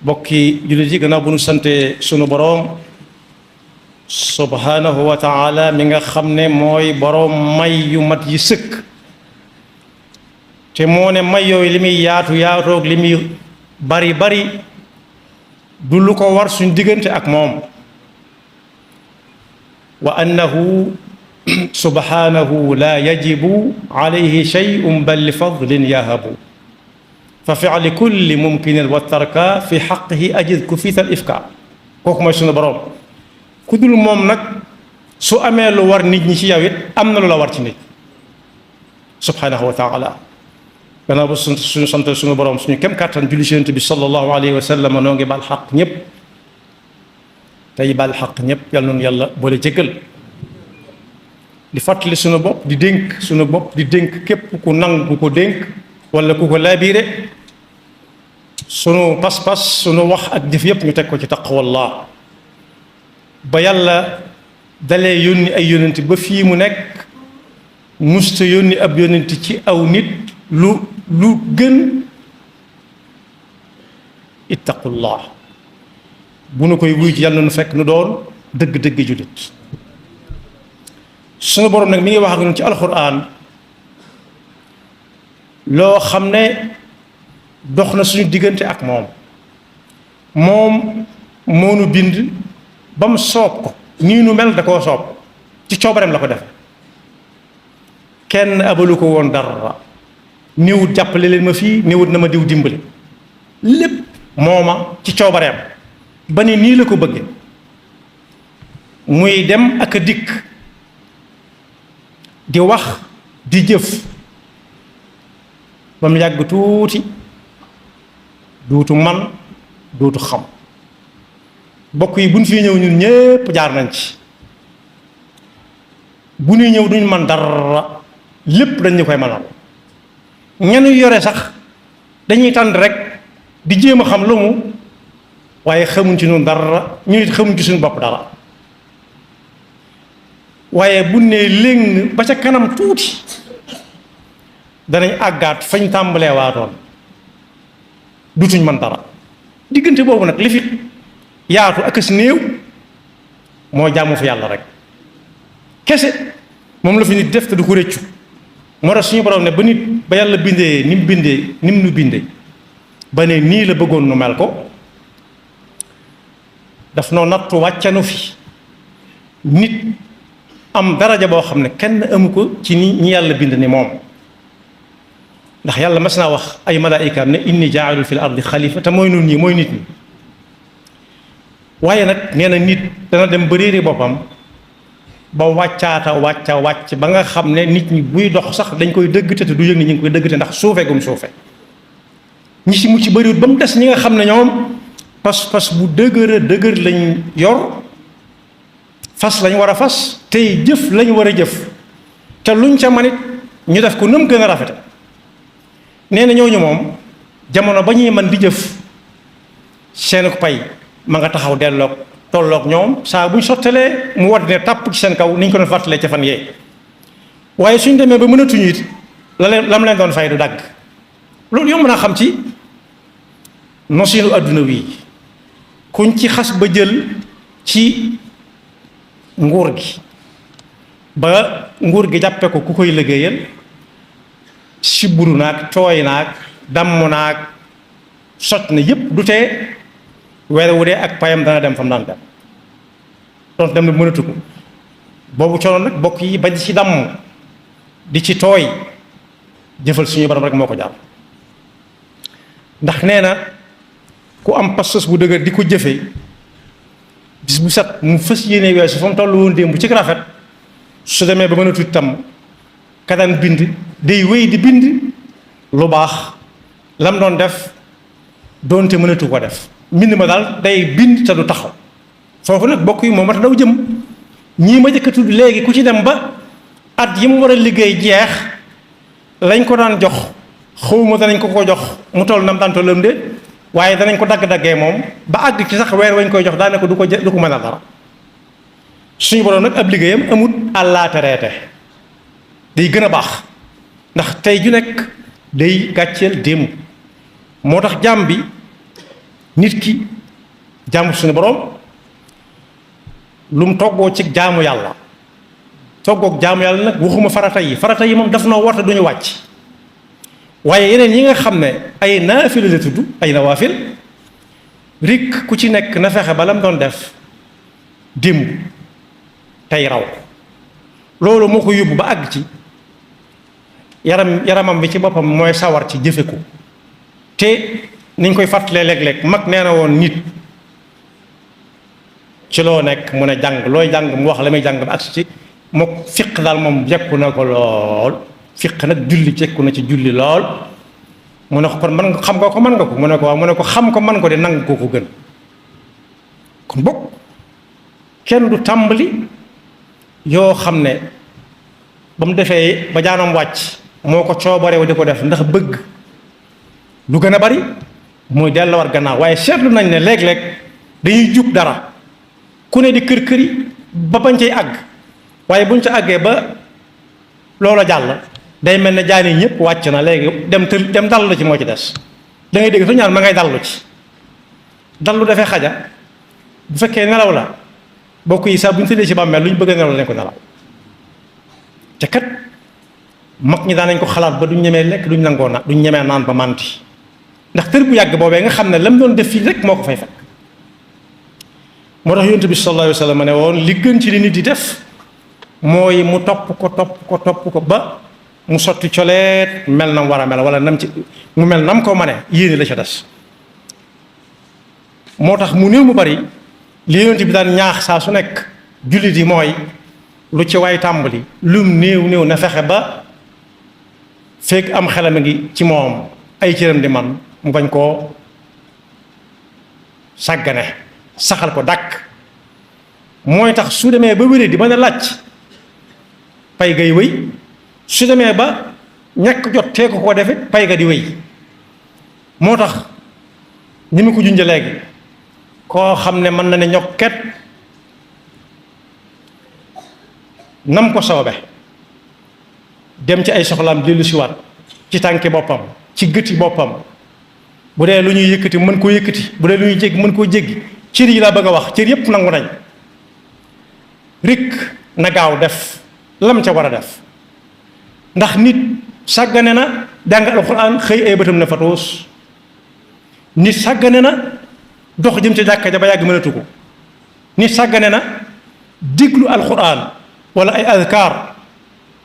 bokki jullit yi gannaaw bu nu sante sunu boroom subhanahu wa taala mi nga xam ne mooy boroom may yu mat yi sëkk te moo ne may yooyu li muy yaatu yaatoog li muy bari bari du lu ko war suñ diggante ak moom wa annahu subhanahu la yajibu alayhi shay'un bal li fadlin yahabu fa fi'li kulli mumkinin wa tarka fi xaqihi ajid ku fiital ifka kooku mooy sunu boroom ku dul moom nag su amee lu war nit ñi ci yow it am na lu la war ci nit subhanahu wa taala gannaaw ba suñu sant suñu boroom suñu kem kàttan julli ci Yonent bi sallallahu alayhi wa sallam noo ngi baal xaq ñëpp tey baal xaq ñëpp yal noonu yàlla boole jéggal di fàttali suñu bopp di dénk suñu bopp di dénk képp ku nangu ko dénk wala ku ko laabiire sunu pas-pas sunu wax ak jëf yëpp ñu teg ko ci taqwallah ba yàlla dalee yónni ay yónent ba fii mu nekk musta yónni ab yónent ci aw nit lu gën ittaqullah bu nu koy wuy ci yàlla nu fekk nu doon dëgg-dëgg jullit sunu borom nag mi ngi wax ak ñun ci alquran loo xam ne dox na suñu diggante ak moom moo nu bind ba mu soob ko nii nu mel da koo soob ci coobareem la ko def kenn abalu ko woon dara néewut jàppale leen ma fii néewut na ma diw dimbali lépp mooma ci coobareem ba ni nii la ko bëgge muy dem ak a dikk di wax di jëf ba mu yàgg tuuti duutu man duutu xam bokk yi bu ñu fi ñëw ñun ñépp jaar nañ ci bu ñuy ñëw duñ man dara lépp dañ ñu koy mënal ñenu yore sax dañuy tànn rek di jéem a xam lu mu waaye xamuñ ci ñun dara ñu nit xamuñ ci suñu bopp dara waaye bu ne léng ba ca kanam tuuti danañ àggaat fañ tàmbalee waatoon dutuñ man dara diggante boobu nag li fi yaatu ak as néew moo jaamu fi yàlla rek kese moom la fi nit def te du ko réccu moo tax suñu borom ne ba nit ba yàlla bindee ni mu nu bindee ba ne nii la bëggoon nu mel ko daf noo nattu wàccanu fi nit am daraja boo xam ne kenn amu ko ci ñi yàlla bind ni moom ndax yàlla mas naa wax ay malaayikaam ne inni jaa'ilu fil ardi xalifa te mooy nun ñi mooy nit ñi waaye nag nee na nit dana dem ba réere boppam ba wàcc ba nga xam ne nit ñi buy dox sax dañ koy dëggte te du yëg ni ñu ngi koy dëggte ndax suufe gum suufe ñi si mucc bëriwut ba mu des ñi nga xam ne ñoom pas-pas bu dëgër lañ yor fas lañ war a fas tey jëf lañ war a jëf te luñ ca manit ñu def ko nëm gën a rafete nee na ñooñu moom jamono ba ñuy man di jëf seen ko pay ma nga taxaw delloog tolloog ñoom saa bu ñu sottalee mu wadd ne tàpp ci seen kaw ni ñu ko doon fàttalee ca fan yee waaye suñ demee ba mënatuñu it lam leen doon fay du dagg loolu yomb naa xam ci nosinu adduna wi kuñ ci xas ba jël ci nguur gi ba nguur gi jàppe ko ku koy liggéeyal siburu naag tooy naag damm naag sot na yépp du tee weer wu dee ak payam dana dem fa mu daan dem doon dem na mënatu ko boobu coono nag bokk yi bañ ci damm di ci tooy jëfal suñu borom rek moo ko jaar ndax nee na ku am pas-pas bu dëgër di ko jëfe bis bu set mu fës yéene weesu fa mu toll woon démb ci rafet su demee ba mënatu tam ka daan bind day wéy di bind lu baax lam doon def doonte mënatu ko def mbind ma daal day bind te du taxaw foofu nag bokk yi moom mat daw jëm ñii ma jëkk a tudd léegi ku ci dem ba at yi mu war a liggéey jeex lañ ko daan jox xawma danañ ko jox mu toll nam daan tollam de waaye danañ ko dagg-daggee moom ba àgg ci sax weer wañ koy jox daane ko du ko mën a dara suñu borom nag ab liggéeyam amut àllaatereete day gën a baax ndax tey ju nekk day gàcceel démb moo tax jaam bi nit ki jaamu suñu borom lu mu toggoo ci jaamu yàlla toggoog jaamu yàlla nag waxuma farata yi moom daf noo warta duñu wàcc waaye yeneen yi nga xam ne ay naafila la tudd ay nawaafil rik ku ci nekk na fexe ba lam doon def démb tey raw loolu moo ko yóbbu ba àgg ci yaramam bi ci boppam mooy sawar ci jëfe ko te niñ koy fàttalee léeg-léeg mag nee na woon nit ci loo nekk mu ne jàng looy jàng mu wax la muy jàng ba agsi ci mook fiq daal moom jekku na ko lool fiq nag julli jekku na ci julli lool mu ne ko kon man xam nga ko mën nga ko mu ne ko waaw mu ne ko xam ko mën ko de nangu ko gën kon bokk kenn du tàmbali yoo xam ne ba mu defee ba jaanam wàcc moo ko coobarewu di ko def ndax bëgg lu gën a bari muy delluwaat gannaaw waaye seetlu nañ ne léeg-léeg dañuy jub dara ku ne di kër-këri ba bañ cay àgg waaye buñ ca àggee ba loola jàll day mel ne jaani ñëpp wàcc na léegi dem dallu ci moo ci des da ngay dégg su ñaan ma ngay dallu ci dallu dafay xaja bu fekkee nelaw la bokk yi sax bu ñu tëddee ci bàmmeel lu ñu bëgg a nelaw lañ ko nelaw te kat mag ñi daan nañ ko xalaat ba duñ ñemee lekk duñ nangoo na duñ ñemee naan ba manti ndax tër bu yàgg boobee nga xam ne lam doon def fii rek moo ko fay fekk moo tax yonent bi sallallahu alayhi wa sallam ne woon li gën ci li nit di def mooy mu topp ko ba mu sotti coleet mel nam war a mel wala nam ci mu mel nam ko mane yéene la ca des moo tax mu néew mu bari li yonent bi daan ñaax saa su nekk jullit yi mooy lu ci waay tàmbali lum néew na fexe ba fekk am xelam a ngi ci moom ay cëram di man mu bañ koo sàggane saxal ko dàkk mooy tax su demee ba wéré di mën a laaj pay gay wéy su demee ba ñàkk jot tee ko defe pay ga di wéy moo tax ñi mu ko junjee léegi koo xam ne mën na ne ñokket nam ko soobe dem ci ay soxlaam dellu siwaat ci tànki boppam ci gëti boppam bu dee lu ñuy yëkkati mën koo yëkkati bu dee lu ñuy jéggi mën koo jéggi cër yi laa bëgg a wax cër yépp nangu nañ rik na gaaw def lam ca war a def ndax nit sàggane na jàng alxuraan xëy ay bëtam ne fatuus nit sàggane na dox jëm ca jàkka ja ba yàgg mënatu ko nit sàggane na diglu alxuraan wala ay azkar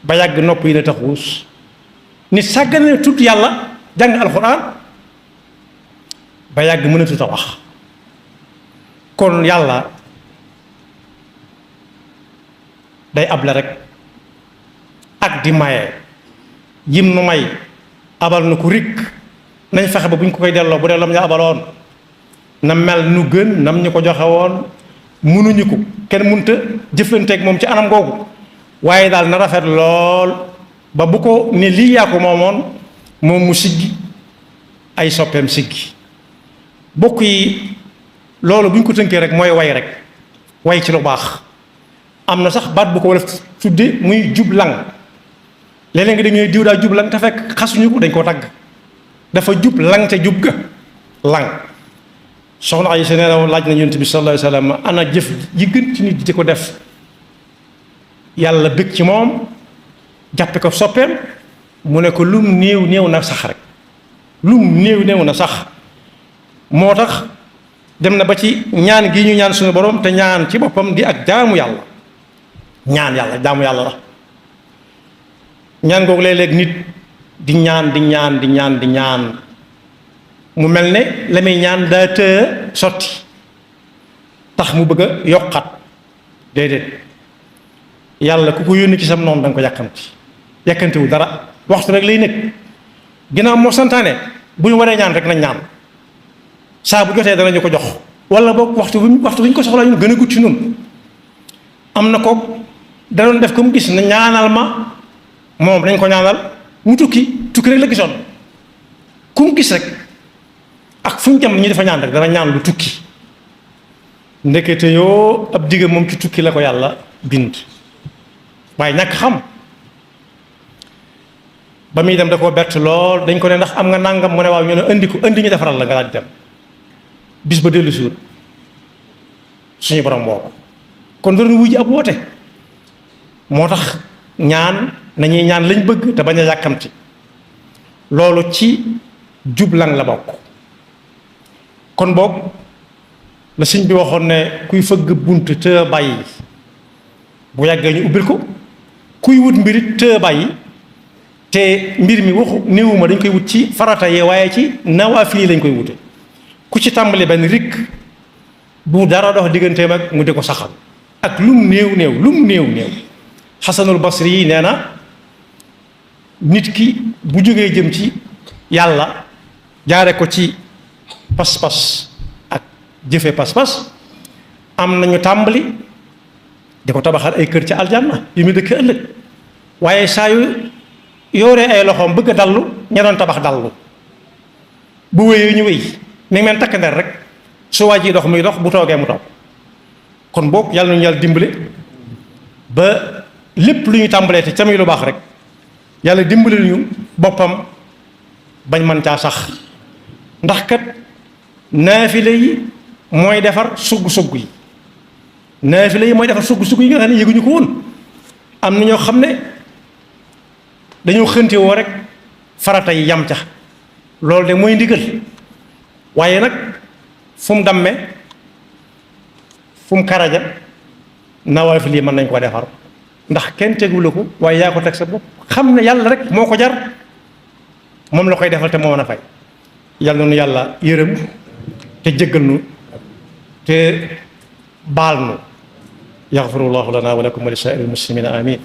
ba yàgg nopp yi la taxuus nit sàggane na tudd yàlla jàng alxuraan ba yàgg mënatut a wax kon yàlla day able rek ak di maye yim nu may abal nu ko rik nañ fexe ba bu ñu ko koy delloo bu dee lam ñu abaloon na mel nu gën nam ñu ko joxe woon mënuñu ko kenn mënta jëflanteeg moom ci anam googu waaye daal na rafet lool ba bu ko ne lii yaa ko moomoon moom mu siggi ay soppeem siggi bokk yi loolu bu ñu ko tënkee rek mooy way rek way ci lu baax am na sax baat bu ko wala tudde muy jublang léeg-léeg nga dañuy diw daa jublang te fekk xasuñu ko dañ koo tagg dafa jub lang te jub ga lang soxna Aysa nee na laaj na Yonent bi sallallahu alayhi wa sallam ana jëf yi gën ci nit di ko def yàlla bëgg ci moom jàppe ko soppeem mu ne ko lum néew na sax rek lum néew na sax moo tax dem na ba ci ñaan gi ñu ñaan suñu borom te ñaan ci boppam di ak jaamu yàlla ñaan yàlla jaamu yàlla la ñaan googu léeg-léeg nit di ñaan mu mel ne la muy ñaan daa të sotti tax mu bëgg a yokkat déedéet yàlla ku ko yónni ci sam noonu da nga ko yàkkamtiwu dara waxtu rek lay nekk ginnaaw moo santaane bu ñu waree ñaan rek nañ ñaan saa bu jotee danañu ko jox wala boog waxtu bu ñu ko soxlaa ñun gën a gudd ci ñun am na ko da doon def ko mu gis na ñaanal ma moom dañ ko ñaanal mu tukki rek la gisoon ku mu gis rek ak fu ñu jëm ñu dafa ñaan rek dana ñaan lu tukki ndekete yoo ab digga moom ci tukki la ko yàlla bind waaye ñàkk xam ba muy dem da koo bett lool dañ ko ne ndax am nga nangam mu ne waaw ñu ne indi ñu defaral la nga daal di dem bis ba dellu siwut suñu borom woo kon doon wuji ab woote moo tax ñaan nañuy ñaan lañ bëgg te bañ a yàkkamti loolu ci jublang la bokk kon boog la sëñ bi waxoon ne kuy fëgg bunt te bàyyi bu yàggee ñu ubbil ko kuy wut mbirit te bàyyi te mbir mi waxu néewuma dañ koy wut ci farata yee waaye ci nawaafil lañ koy wute ku ci tàmbali benn rikk bu dara dox digganteem ak mu di ko saxal ak lum néew néew xasanul basri yi nee na nit ki bu jógee jëm ci yàlla jaare ko ci pas-pas ak jëfe pas-pas am nañu tàmbali di ko tabaxal ay kër ci aljanna yu mu dëkk ëllëg waaye saa yu yooree ay loxoom bëgg a dallu ña doon tabax dallu bu wéyee ñu wéy mi ngi mel takk nder rek su waa ji dox muy dox bu toogee mu toog kon boog yàlla nañu yàlla dimbale ba lépp lu ñu tàmbalee te tamit lu baax rek yàlla dimbale ñu boppam bañ mën caa sax ndax kat naafile yi mooy defar sugg-sugg yi naafile yi mooy defar sugg-sugg yi nga xam ne yëguñu ko woon am na ñoo xam ne dañoo xënte woo rek farata yi yam ca loolu de mooy ndigal waaye nag fu mu damme fu mu karaja nawaafil yi mën nañ ko defar ndax kenn tegula ko waaye yaa ko teg sa bopp xam ne yàlla rek moo ko jar moom la koy defal te moo mën a fay yàlla nu yàlla yërëm te jéggal nu te baal nu yaxfirullahu lana wa lakum wa li saa'iril muslimina amin